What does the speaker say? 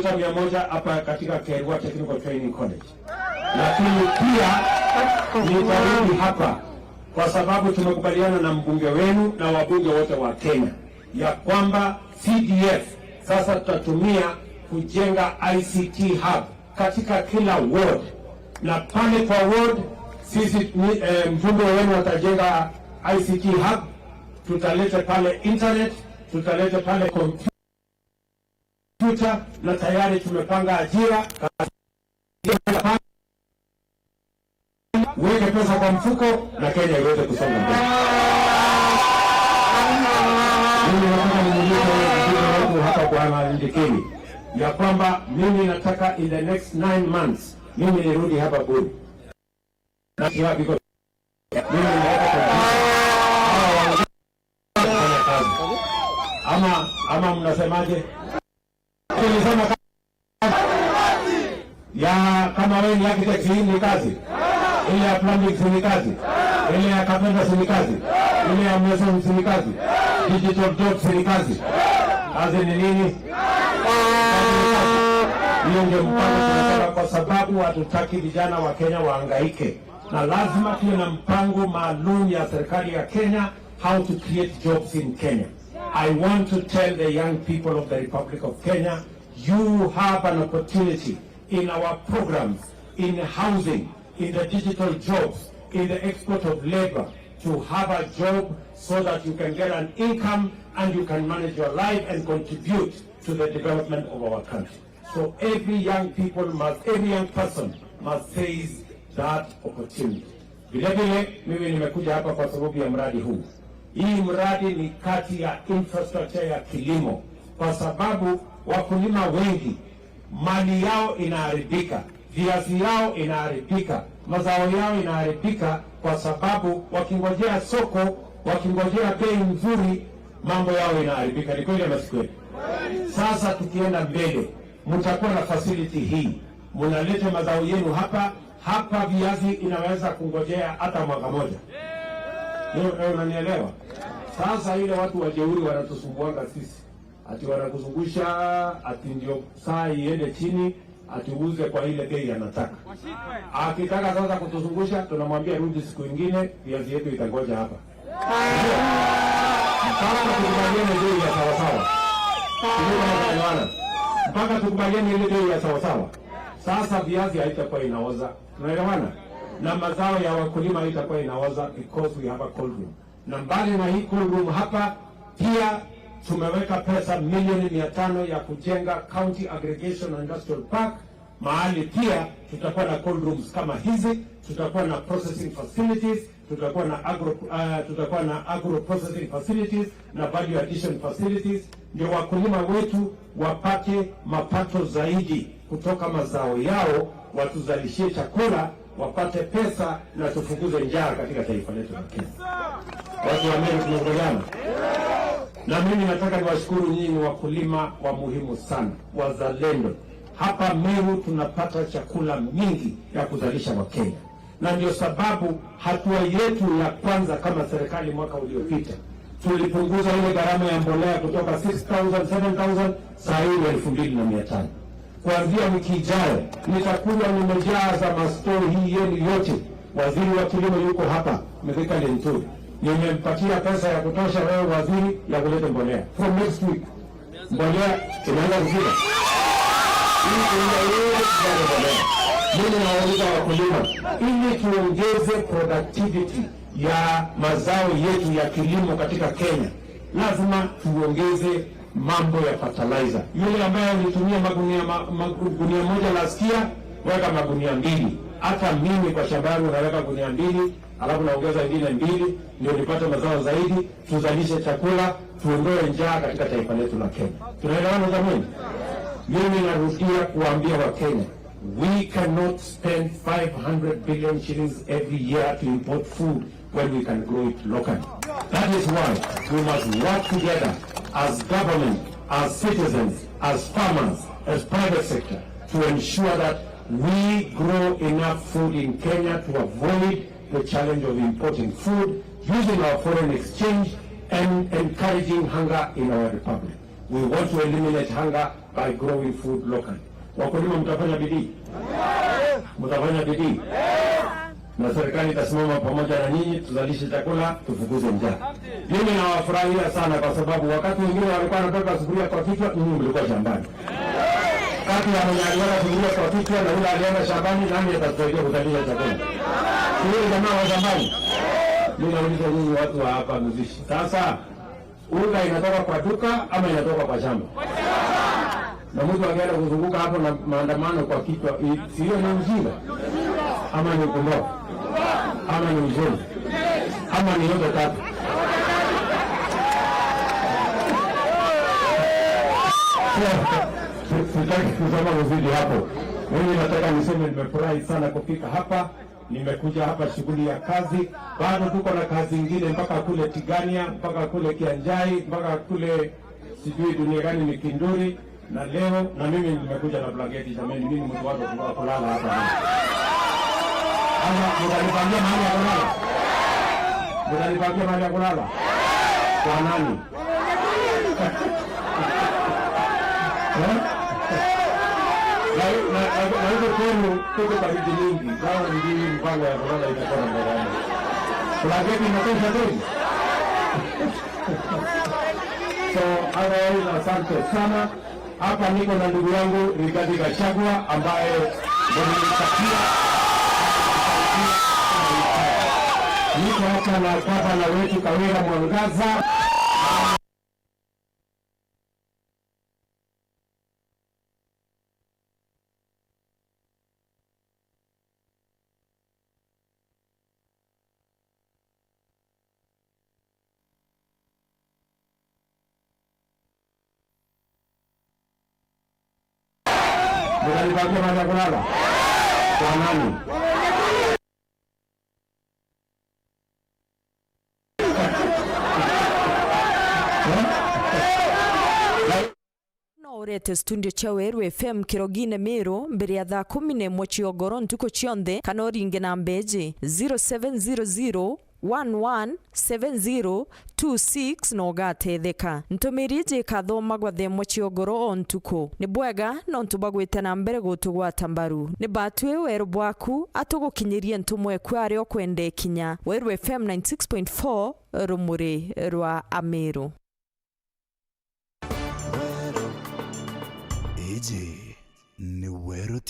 100 hapa katika Kerwa Technical Training College, lakini pia nitarudi hapa kwa sababu tumekubaliana na mbunge wenu na wabunge wote wa Kenya ya kwamba CDF sasa tutatumia kujenga ICT hub katika kila ward, na pale kwa ward sisi mbunge wenu atajenga ICT hub, tutaleta pale internet, tutaleta pale kompyuta na tayari tumepanga ajira. Weke pesa kwa mfuko na Kenya iweze kusonga mbele. Mimi nataka nimuulize mbunge wangu hapa Bwana Ndikiri ya kwamba mimi nataka in the next 9 months mimi nirudi hapa Buri. Na mimi naweka kufanya kazi. Ama mnasemaje? Nilisema ya kama wewe ni architect, hii ni kazi, ile ya plumbing si ni kazi, ile ya carpenter si ni kazi, ile ya mason si ni kazi, digital job si ni kazi. Kazi ni nini? Hiyo ndio mpango tunataka, kwa sababu hatutaki vijana wa Kenya waangaike, na lazima tuwe na mpango maalum ya serikali ya Kenya how to create jobs in Kenya. I want to tell the young people of the Republic of Kenya, you have an opportunity in our programs, in housing, in the digital jobs, in the export of labor, to have a job so that you can get an income and you can manage your life and contribute to the development of our country. So every young person must seize that opportunity. Vile vile mimi nimekuja hapa kwa sababu ya mradi huu. Hii mradi ni kati ya infrastructure ya kilimo, kwa sababu wakulima wengi mali yao inaharibika, viazi yao inaharibika, mazao yao inaharibika, kwa sababu wakingojea soko, wakingojea bei nzuri, mambo yao inaharibika. Ni kweli ama si kweli? Sasa tukienda mbele, mtakuwa na facility hii, mnaleta mazao yenu hapa hapa. Viazi inaweza kungojea hata mwaka moja. Leo unanielewa? Sasa ile watu wajeuri wanatusumbuanga sisi, ati wanakuzungusha ati ndio saa iende chini, ati uuze kwa ile bei anataka. Akitaka sasa kutuzungusha, tunamwambia rudi siku ingine, viazi yetu itangoja hapa mpaka tukubaliane bei ya sawasawa. Tunaelewana? Mpaka tukubaliane ile bei ya sawasawa. Sasa viazi haitakuwa inaoza, tunaelewana? Na mazao ya wakulima haitakuwa inaoza because we have a cold room. Na mbali na hii cold room hapa pia tumeweka pesa milioni 500 ya kujenga County Aggregation and Industrial Park, mahali pia tutakuwa na cold rooms kama hizi, tutakuwa na processing facilities, tutakuwa na agro processing facilities na value addition facilities, ndio wakulima wetu wapate mapato zaidi kutoka mazao yao, watuzalishie chakula, wapate pesa na tufukuze njaa katika taifa letu la Kenya. Watu wa Meru, tunakubaliana? Na mimi nataka niwashukuru nyinyi wakulima wa muhimu sana, wazalendo. Hapa Meru tunapata chakula mingi ya kuzalisha Wakenya, na ndio sababu hatua yetu ya kwanza kama serikali mwaka uliopita tulipunguza ile gharama ya mbolea kutoka 6000 7000, saa hii ni 2500. Kuanzia wiki ijayo nitakuja nimejaza mastore hii yenu yote. Waziri wa kilimo yuko hapa, Mithika Linturi, nimempatia pesa ya kutosha wewe waziri ya kuleta mbolea. From next week mbolea inaanza kufika. Hii mbolea. Mimi nawauliza wakulima, ili tuongeze productivity ya mazao yetu ya kilimo katika Kenya, lazima tuongeze mambo ya fertilizer. Yule ambaye alitumia magunia 1 last year, weka magunia 2. Hata mimi kwa shamba yangu naweka gunia 2, alafu naongeza ingine 2, ndio nipate mazao zaidi, tuzalishe chakula, tuondoe njaa katika taifa letu la Kenya. Tunaelewana jamani? Mimi narudia kuambia Wakenya, we cannot spend 500 billion shillings every year to import food when we can grow it locally. That is why we must work together as government, as citizens, as farmers, as private sector to ensure that we grow enough food in Kenya to avoid the challenge of importing food, using our foreign exchange and encouraging hunger in our republic. We want to eliminate hunger by by growing food locally. Wakulima, mtafanya bidii, mtafanya bidii na serikali itasimama pamoja na nyinyi, tuzalishe chakula, tufukuze njaa. Mimi nawafurahia sana kwa sababu wakati wengine walikuwa wanabeba sufuria kwa kichwa, nyinyi mlikuwa shambani. Kati ya mwenye aliweka sufuria kwa kichwa na yule alienda shambani, nani atatusaidia kuzalisha chakula? Si yule jamaa wa shambani? Mimi nauliza nyinyi watu wa hapa Mzishi, sasa unga inatoka kwa duka ama inatoka kwa shamba? Na mtu akienda kuzunguka hapo na maandamano kwa kichwa, sio ni ujinga ama ni upumbavu ama ni uzuri ama ni yote tatu? Sitaki kusema uzidi hapo. Mimi nataka niseme nimefurahi sana kufika hapa. Nimekuja hapa shughuli ya kazi, bado tuko na kazi ingine mpaka kule Tigania, mpaka kule Kianjai, mpaka kule sijui dunia gani ni Kinduri. Na leo na mimi nimekuja na blanketi jameni, mimi mtu wako wa kulala hapa. Ama mtanipangia mahali ya kulala? Mtanipangia mahali ya kulala kwa nani? Eh? Na huko kwenu kuko baridi mingi, sawa? Ndio mpango ya kulala itakuwa namna gani? Blanketi inatosha kweli? So otherwise, asante sana. Hapa niko na ndugu yangu Rigathi Gachagua ambaye ndio nilitakia. Niko hapa na gavana wetu Kawira Mwangaza. Mtanipangia mahali ya kulala kwa nani? No urete studio cia Weru FM kirogine Miru mbere ya thaa 11 ciogoro ntuku cionthe kana uringe na mbeji 0700 117026 na ugatetheka ntumiri iji ikathomagwa themwe ciogoro o ntuku ni bwega nontu bagwite na mbere gutugwata mbaru ni batwi weru bwaku atugukinyirie ntumwa eku aria ukwenda ikinya. Weru FM 96.4, rumuri rwa Amiru. Iji ni Weru.